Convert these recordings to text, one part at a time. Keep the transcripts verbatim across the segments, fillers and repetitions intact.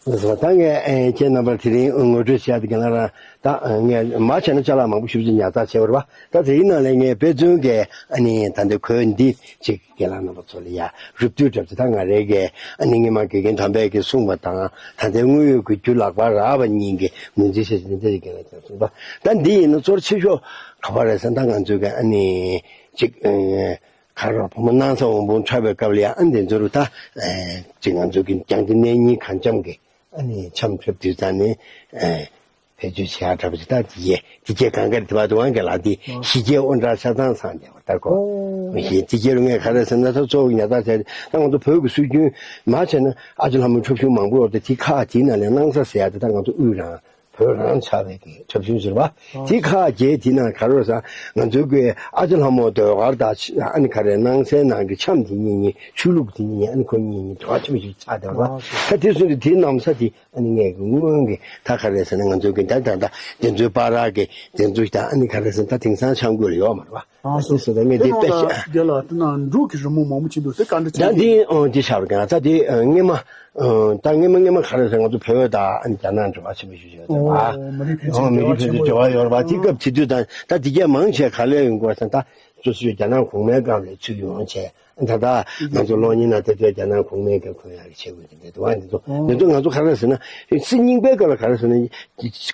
ལགས་སོ། ད་ངས་ཨེ་ཁྱེད་རྣམ་པར་དེ་རིང་ངོ་སྤྲོད་བྱས་ཏེ་ག་ལ་ར། ད་ངས་མ་བྱས་ན་ཅ་ལག་མང་པོ་ཞེ་པོ་ཅིག་ཉར་ཚགས་བྱས་པ་རེད་པ། ད་དེའི་ནང་ལས་ངས་དཔེ་མཚོན་གྱི་ཨ་ནི་ད་ལྟའི་གོས་འདི་ཅིག་རྒན་ལགས་རྣམ་པ་ཚོ་ལ་ཡ་རུབ་བཏུས་འདྲ་པོ་ཅིག་ད་ང་རའི་གི་ཨ་ནི་སྔོན་མ་དགེ་རྒན་དམ་པས་ཀྱིས་གསུངས་པ་དང་ད་ལྟའི་དངོས་ཡོད་ཀྱི་རྒྱུ་ལག་པར་རག་པ་གཉིས་ཀྱི་ངོས་འཛིན་བྱས་ཏེ་འདི་འདྲ་ཞིག་རྒན་ལགས་ཀྱིས་གསུངས་པ། ད་འདི་ཡིན་ན་གཙོ་ཆེ་ཤོས་ག་པར་རེད་ཟེར་ན། ད་ང་ཚོའི་གི་ཨ་ནི་ཅིག་ཨེ། ག་རེ་བ་བུ་མོ་སྣང་ས་འོད་འབུམ་འཁྲབ་པའི་སྐབས་ལ་ཡང་ཨ་འདི་ཚོ་རུ་ད་ཨེ་ཅིག་ང་ཚོ་གི་རྒྱང་བསྒྲགས་གནས་རྙིང་གངས་ལྗོངས་ཀྱི་ཨ་ནི་འཆམ་འཁྲབ་དུས་ཙང་ནས་ཨེ་བེད་སྤྱོད་བྱེད་ཡག་འདྲ་པོ་ཅིག་ད་དེ་རྗེས་དེ་རྗེས་གང་ག་རེ་དེ་བ་དུ་དབང་གི་ལ་དེ་ཨོ་ཞི་རྒྱས་དབང་དྲག་ཆ་ཚང་ཚང་བསྡད་པ་ལྟར་གོ། ཨོ་མི་ཤེས་དེ་རྗེས་རུ་ངས་ག་རེ་ཟེར་ན། ད་གཙོ་བོ་ཉར་ཚགས་བྱས་ད་ང་ཚོ་བོད་ཀྱི་སྲོལ་རྒྱུན་མ་བྱས་ན་ཨ་ཅེ་ལྷ་མོའི་འཁྲབ་གཞུང་མང་པོ་ཡོད་དེ་དེ་ཁག་དེའི་ནང་ལས་སྣང་ས་ཟེར་ཡག་དེ་ད་ང་ཚོ་དབུས་རང་བོད་རང་ཆགས་པའི་གི་འཁྲབ་གཞུང་ཟེར་བ། དེ་ཁ་རྗེས་དེ་ནང་ག་རེ་ཟེར་ང་ཚོའི་གི་ཨ་ཅེ་ལྷ་མོ་ཟློས་གར་དང་ཨ་ནི་ག་རེ་སྣང་གསལ་ནང་གི་འཆམ་དེ་གཉིས་གཉིས་ཆོས་ལུགས་དེ་གཉིས་གཉིས་ཨ་ནི་ཁོ་གཉིས་གཉིས་འབྲེལ་བ་ཆེན་པོ་ཞིག་ཆགས་བསྡད་པ། ད་དེ་ཚོ་ནི་དེའི་ནམ་ས་དེ་ཨ་ནི་ངས་གི་སྔོན་གི་ད་ག་རེ་ཟེར་ན་ང་ཚོའི་གི་ད་ད་ད་དེ་ཚོའི་པར་ར་གི་དེ་ཚོ་ད་ཨ་ནི་ག་རེ་ཟེར་ད་དེང་སང་འཆམ་གོས་ལ་ཡོད་མ་རེད་པ། ཨ་སོ། སོ་ད་ངས་དེ་དེ་ནང་དཔེ་ལ་ཤ་རྒྱ་ལ་དེ་ནང་འབྲུག་གི་རི་མོ་མང་པོ་ཅིག་འདུག་དེ་ག་འདྲ་ད་ཆགས་འདི་ཀྱི་ཨོ་དེ་ཆགས་པ་ག་ད་དེ་སྔོན་མ་ད་སྔོན་མ་སྔོན་མ་ག་རེ་ཟེར་ང་ཚོ་བོད་དང་རྒྱ་ནག་འབྲེལ་བ་ཆེན་པོ་ཞིག་ཡོད་དེ་ཨོ་བ། མི་རིགས་ཕན་ཨོ་མི་རིགས་ཕན་ཚུན་འབྲེལ་བ་ཡོད་རེད་བ། དེ་སྐབས་དེ་དུས་དང་ད་དེ་གས་མང་ཆེ་ག་ལས་ཡོང་དགོས་ཟེར་ན་ད་སོ་སོའི་རྒྱ་ནག་གོང་མའི་སྐབས་ལས་ཚུར་ཡོང་བྱས་ད་ད་ང་ཚོ་གློག་བརྙན་ནང་ལྟ་དུས་རྒྱ་ནག་གོང་མའི་སྐབས་ཁོ་ཡང་བྱེད་དགོས་དེ་འདྲ་འདུག་བ། འདི་ཚོ་འདི་ཚོ་ང་ཚོ་ག་རེ་ཟེར་ན་སྲིད་རྙིང་པའི་སྐབས་ལ་ག་རེ་ཟེར་ན་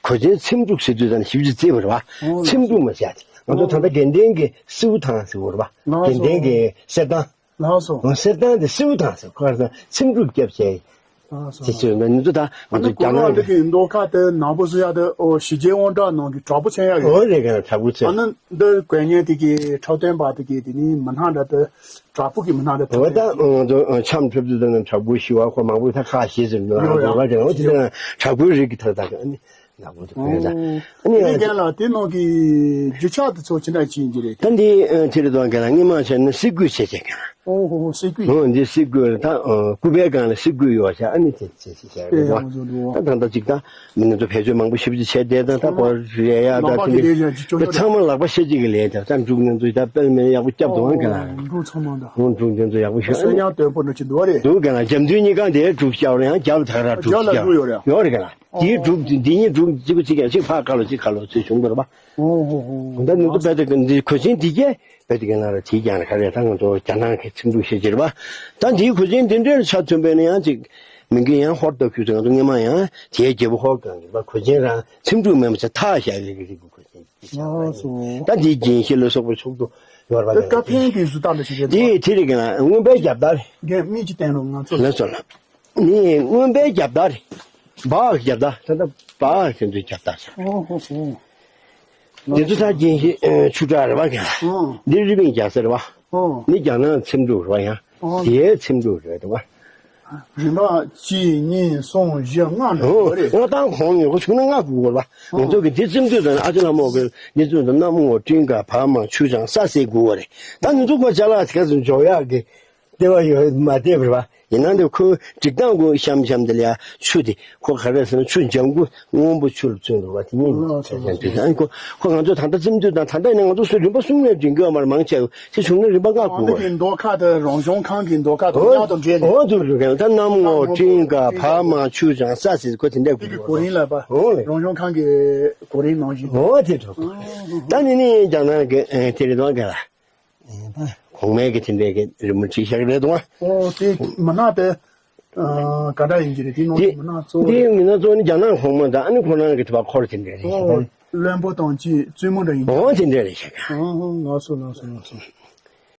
གོས་ཆེན་ཚེམ་དྲུབ་ཟེར་དུས་ད་ཞིབ་ཅིག་བརྩིས་པ་རེད་བ། ཚེམ་དྲུབ་མ་བྱས་ང་ཚོ་ད་ལྟ་དགེ་ལྡན་གྱི་སེའུ་ཐང་ཟེར་བ་རེད་བ། དགེ་ལྡན་གྱི་གསེར་ཐང་། ལགས་སོ། གསེར་ཐང་དེ་སེའུ་ཐང་ཟེར་ཁོ་རང་ཚོ་ཚེམ་དྲུབ་རྒྱབ་བྱས། ལགས་སོ། དེ་ཚོས་ང་ཚོ་ད་ང་ཚོ་རྒྱ་ནག་གི་མདོ་ཁ་དེ་ནག་པོ་བཟོ་ཡག་དེ་ཨོ་ཞི་རྒྱས་དབང་དྲག་ནང་གི་དྲག་པོ་མཚོན་ཡག་ཡོད། ཨོ་རེད་ག་དྲག་པོ་མཚོན། ཨ་ནི་འདི་གོས་ངན་དེ་གི་འཁྲབ་སྟོན་པ་དེ་གི་དེ་ནི་མི་སྣ་འདྲ་དེ་དྲག་པོ་གི་མི་སྣ་འདྲ་འོ་ད་ཐོབ་ང་ཚོ་འཆམ་འཁྲབ་དུས་ད་ནི་དྲག་པོ་ཞི་བ་ཁོ་མང་པོ་ད་ཁག་ཞེ་ཟེར་ཡོད་ཡོད་ཡོད་ཡོད་ཡོད། དྲག་པོའི་རིགས་ཀྱི་ཐོག་ད་ག་ཨ་ནི། ནག་པོ་དེ་བོད་ད། ཨོ། ཨ་ནི་ཡང་། རྒན་ལགས་དེ་ནང་གི་རྒྱུ་ཆ་དེ་ཚོ་ཅི་འདྲ་ཅིག་ཡིན་གྱི་རེད། ད་འདི་ཨ་དེ་རེད་དོ་རྒན་ལགས་སྔོན་མ་བྱས་ན་གསེར་སྐུད་བྱས་བྱས་གང་། ཨོ་ཧོ་ཧོ་གསེར་སྐུད། ཨོ་འདི་གསེར་སྐུད་ད་ཨ་སྐུད་པའི་སྒང་ལ་གསེར་སྐུད་ཡོད་བྱས་ཨ་ནི་དེ་བྱས་བྱས་བྱས་རེད་དོ། ད་ད་ལྟ་ཅིག་ད་མི་སྣ་ཚོ་བེད་སྤྱོད་མང་པོ་ཞེ་པོ་ཅིག་བྱས་བསྡད་ད་ད་ཁོ་རེད་ཡ་ད་དེ་འདྲ་ད་ཚང་མ་ལག་པ་ཤེས་ཅིག་གི་ལས་ད་ད་འབྲུག་ནང་ཚོ་ད་དཔེ་མེད་ཡག་པོ་བརྒྱབ་འདུག་རྒན་ལགས། འབྲུག་ཚང་མ་ད། ཨོ་འབྲུག་འདི་ཚོ་ཡག་པོ་ཞེ་པོ་གསོན་ཉམས་དོད་པོ་འདྲ་ཅིག་འདུག་རེད། འདུག་རྒན་ལགས་རྒྱབ་མདུན་གཉིས་ཀ་དེ་འབྲུག་བརྒྱབ་ཡང་རྒྱབ་ད་ག་ར་འབྲུག་རྒྱབ་ཡོད་རེད། ཡོད་རེད་རྒན་ལགས། དེའི་འབྲུག་འདི་གཉིས་འབྲུག་གཅིག་པ་གཅིག་ཀྱང་གཅིག་ཕར་བཀག་ལོ་གཅིག་ཁ་ལོ་ཚུར་བྱུང་བ་རེད་པ། ཨོ་ཧོ་ཧོ། ད་ནི་ཚོ་རྦད་དེ་འདི་གོས་ཆེན་འདི་གས་རྦད་དེ་ག་ན་ར་དེའི་རྒྱང་ལ་ག་རེ་ད་ང་ཚོ་རྒྱ་ནག་གི་ཚེམ་དྲུབ་ཤེས་ཀྱི་རེད་པ། ད་འདིའི་གོས་ཆེན་འདི་འདྲའི་ཆ་མཚོན་པས་ན་ཡང་ཅིག་མི་འགན་ཡང་ཧོར་ལྟ་ཁུལ་དུ་ང་ཚོ་སྔོན་མ་ཡང་དེའི་རྒྱལ་པོ་ཧོར་གང་གི་རེད་པ། གོས་ཆེན་རང་ཚེམ་དྲུབ་མེད་མ་ཚད་ཐག་བཞག་གི་རིགས་ཀྱི་གོས་ཆེན་འདི་ཆགས་པ་ཡིན། ད་འདིའི་རྒྱན་ཤེལ་ལ་སོགས་པ་ཕྱོགས་སུ་ཡོད་རེད་པ། ཀ་ཕན་གྱི་བཟོ་ལྟ་འདྲ་ཞིག་རེད་འདི་པ། དེ་རེད་གི་ན་རྔོན་པའི་རྒྱབ་དར་རེད། རྒན་མིག་ཅིག་བསྟན་རོགས་ང་ཚོ་ལ། ལགས་སོ་ལགས། ནི་རྔོན་པའི་རྒྱབ་དར་རེད། སྦག་རྒྱབ་དར་ད་ལྟ་སྦག་དེ་ཚོའི་རྒྱབ་དར་ཟེར། ཨོ་ཧོ་ཧོ། འདི་ཚོ་ད་རྒྱན་ཤེལ་ཆུ་དྲ་རེད་པ་གི། ཨོ། འདི་རི་པིན་རྒྱག་ས་རེད་པ། ཨོ། འདི་རྒྱ་ནག་ཚེམ་དྲུབ་རེད་པ་ཡང་། ཨོ། དེའི་ཚེམ་དྲུབ་རེད་འདུག་པ། རིམ་པ་གཅིག་གཉིས་གསུམ་བཞི་ལྔ་འདྲ་ཨོ་པོ་རེད། ལྔ་དང་གོང་ཉོ་གོ་བྱུང་ན་ལྔ་དགོས་པ། ང་ཚོ་གི་འདི་ཚེམ་དྲུབ་དང་ཨ་ཅེ་ལྷ་མོ་གི་འདི་ཚེམ་དྲུབ་གནམ་འོག་སྤྲིན་དཀར་བར་མ་ཆུ་བྱང་ས་སེར་དགོས་པ་རེད། ད་ང་ཚོ་ཁོ་ཅ་ལག་དེ་ག་ཚོད་འཇོག་ཡག་གི་ལྟེ་བ་ཡོད་མ་བལྟས་པ་རེད་པ། ཡིན་ན་འདི་ཁོའི་སྒྲིག་སྟངས་གོ་གཤམ་གཤམ་དེ་ལ་ཡ་ཆུ་དེ་ཁོ་ག་རེ་ཟེར་ན་ཆུ་ལྗང་གུ་སྔོན་པོ་ཆུ་ལ་བཙོས་འདུག་པ་དེ་གཉིས་ལ་ཆ་ཆ་འདུག་ཨ་ནི་ཁོ་ཁོ་ང་ཚོ་ད་ལྟ་ཚེམ་དྲུབ་དང་ད་ལྟ་ཡིན་ན་ང་ཚོ་སུ་རིམ་པ་གསུམ་ནས་འདྲེན་གྱི་ཡོད་མ་རེད་མང་ཆེ་བ་དེ་བྱུང་ན་རིམ་པ་ལྔ་དགོས་པ་རེད། འདི་མདོ་ཁ་དེ་རང་བྱུང་ཁང་གི་མདོ་ཁ་དང་ཨོ་མཉམ་དུ་འདྲེས་ནས། ཨོ་འདུག་འདུག་ག་ད་གནམ་འོག་སྤྲིན་དཀར་བར་མ་ཆུ་བྱང་ས་སེར་ཁོ་དེ་འདྲ་དགོས་དེ་གི་གོ་རིམ་ལ་པ་ཨོ་རང་བྱུང་ཁང་གི་གོ་རིམ་ནང་བཞིན། ཨོ་དེ་འགྲོ་དགོས་ད་ནི་ནི་རྒྱ་ནག་གི་དེ་རེད་དོ་ག་ལ། ཨེ་ད་གོང་མའི་གི་དེ་འདྲའི་གི་རི་མོ་བྲིས་བཞག་གི་རེད་དོ། ཨོ་དེ་མི་སྣ་དེ་ཨ་ག་འདྲ་ཡིན་གྱི་རེད། དེ་ནང་དེ་གི་མི་སྣ་གཙོ་བོ་དེ་རེད། མི་སྣ་གཙོ་བོ་ནི་རྒྱ་ནག་གོང་མ་དང་ཨ་ནི་ཁོ་རང་གི་དེ་བ་འཁོར་དེ་འདྲ་རེད་ཤག་ཨོ་བློན་པོ་དང་ཅི་བཙུན་མོ་འདྲ་ཡིན་གྱི། ཨོ་དེ་འདྲ་རེད་ཤག་ཨོ་ལགས་སོ་ལགས་སོ་ལགས་སོ།